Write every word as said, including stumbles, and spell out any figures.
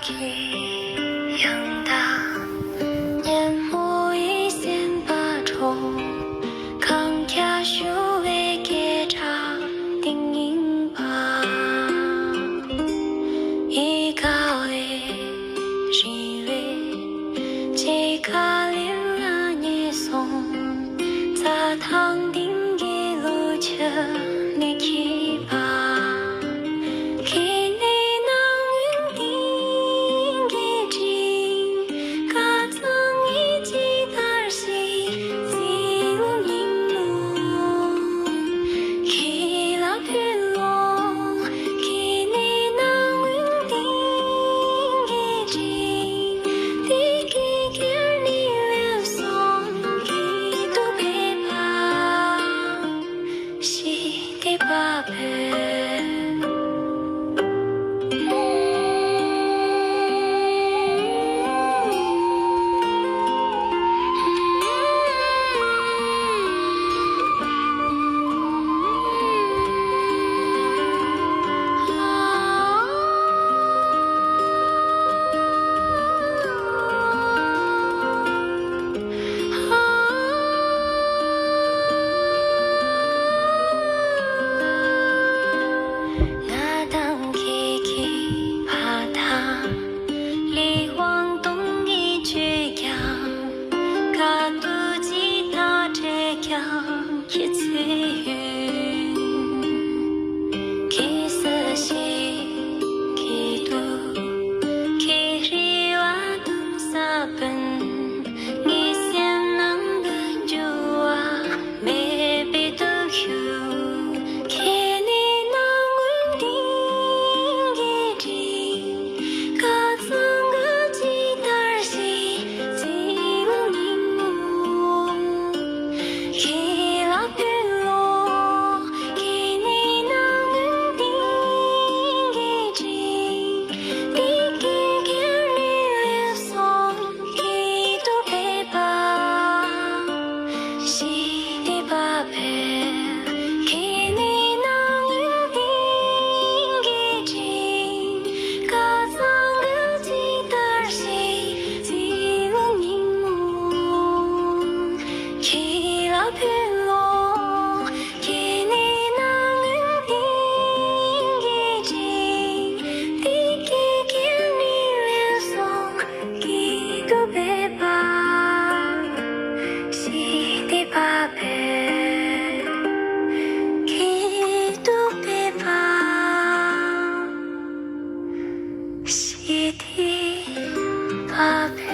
ཁྱེད་ཡང་དག་ཉིན་མོ་ཡི་སེམས་པ་འཕྲོག་གང་ཁྱབ་ཞུ་བའི་སྐད་སྒྲ་དེ་ཉིད་པ། ཡིད་དགའ་བའི་རེ་བའི་ཅི་ག་ལེར་ཉེ་སོང་། རྩྭ་ཐང་སྟེང་གི་ལུག་ཁྱུ་ནི་ཁྱིམ་པ། ཁྱེད་ནི་སྣང་བའི་གཏིང་གི་སྤྲིན། སྐལ་བཟང་ངས་ཇི་ལྟར་ཞིག་བརྩི་བའི་ཉིན་མོ། ཁྱེད་ལ་ཕུལ་ལོ། ཁྱེད་ནི་སྣང་བའི་གཏིང་གི་སྤྲིན། དེ་སྐད་ཀྱང་ནི་ལེབ་སོང་། སྐྱིད་སྡུག་འབད་པ། ཞི་བདེ་བག་ཕེབས། ང་དང་ཁྱེད་ཀྱི་ཕ་དང་ལས་དབང་སྟོང་གི་ཆོས་ཀྱང་། དཀའ་སྡུག་ཇི་ལྟར་འཕྲད་ཀྱང་ཁྱེད་ཚེ་ཡུན། ཁྱེད་བསུ་ཞིང་ཁྱེད་དུ། ཁྱེད་རེ་བ་དང་ས་བོན། ངའི་སེམས་ནང་གི་འགྱུར་བ་མེད་པའི་སྟོབས་ཤུགས། ཁྱེད་ནི་སྣང་བའི་གཏིང་གི་སྤྲིན། སྐལ་བཟང་གིས་ཇི་ལྟར་ཞིག་བརྩི་བའི་ཉིན་མོ། ཁྱེད་ལ་ཕུལ་ལོ། ཁྱེད་ནི་སྣང་བའི་གཏིང་གི་སྤྲིན། དེ་སྐད་ཀྱང་ནི་ལེབ་སོང་། སྐྱིད་སྡུག་འབད་པ། ཞི་བདེ་བག་ཕེབས། ཁྱེད་ནི་སྣང་བའི་གཏིང་གི་སྤྲིན། སྐལ་བཟང་གིས་ཇི་ལྟར་ཞིག་བརྩི་བའི་ཉིན་མོ། ཁྱེད་ལ་ཕུལ་ལོ། ཁྱེད་ནི་སྣང་བའི་གཏིང་གི་སྤྲིན། དེ་སྐད་ཀྱང་ནི་ལེབ་སོང་། སྐྱིད་སྡུག་འབད་པ། ཞི་བདེ་བག་ཕེབས། སྐྱིད་སྡུག་འབད་པ། ཞི་བདེ་བག་ཕེབས།